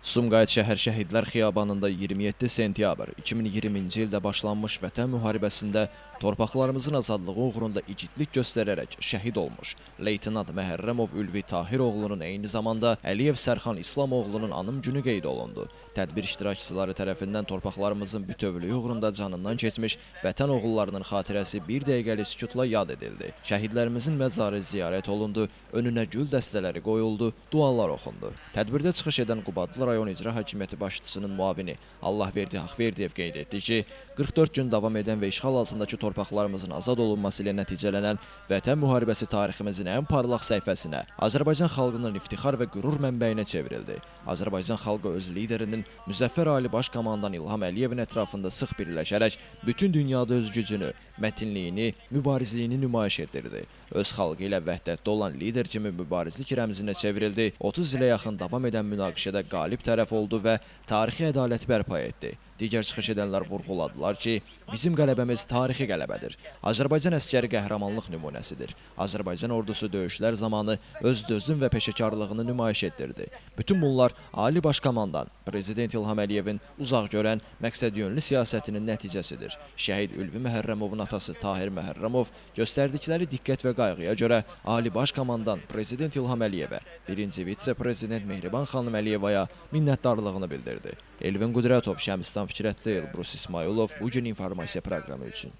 Sumqayıt şəhər Şəhidlər Xiyabanında 27 sentyabr 2020-ci ildə başlanmış Vətən müharibəsində torpaqlarımızın azadlığı uğrunda igidlik göstərərək şəhid olmuş Leytenant Məhərrəmov Ülvi Tahiroğlunun eyni zamanda Əliyev Sərxan İslamoğlunun anım günü qeyd olundu. Tədbir iştirakçıları tərəfindən torpaqlarımızın bütövlüyü uğrunda canından keçmiş vətən oğullarının xatirəsi bir dəqiqəlik sükutla yad edildi. Şəhidlərimizin məzarı ziyarət olundu, önünə gül dəstələri qoyuldu, dualar oxundu. Tədbirdə çıxış edən Qubadlı rayon İcra Hakimiyyəti başçısının müavini Allahverdi Haqverdiyev qeyd etdi ki, 44 gün davam edən və işğal altındakı torpaqlarımızın azad olunması ilə nəticələnən Vətən müharibəsi tariximizin ən parlaq səhifəsinə, Azərbaycan xalqının iftixar və qürur mənbəyinə çevrildi. Azərbaycan xalqı öz liderinin Müzəffər Ali Baş Komandan İlham Əliyevin ətrafında sıx birləşərək bütün dünyada öz gücünü, mətinliyini, mübarizliyini nümayiş etdirdi. Öz xalqı ilə vəhdətdə olan lider kimi mübarizlik rəmzinə çevrildi. 30 ilə yaxın davam edən münaqişədə qalib tərəf oldu və tarixi ədaləti bərpa etdi. Digər çıxış edənlər vurğuladılar ki, bizim qələbəmiz tarixi qələbədir. Azərbaycan əskəri qəhrəmanlıq nümunəsidir. Azərbaycan ordusu döyüşlər zamanı öz dözüm və peşəkarlığını nümayiş etdirdi. Bütün bunlar Ali Baş Komandan Prezident İlham Əliyevin uzaqgörən, məqsədyönlü siyasətinin nəticəsidir. Şəhid Ülvi Məhərrəmovun atası Tahir Məhərrəmov göstərdikləri diqqət və qayğıya görə Ali Baş Komandan Prezident İlham Əliyevə, birinci vitse-prezident Mehriban xanım Əliyevaya minnətdarlığını bildirdi. Elvin Qüdrətov, Şəmsistan Fikrətli, Elbrus İsmayılov bu gün informasiya proqramı üçün.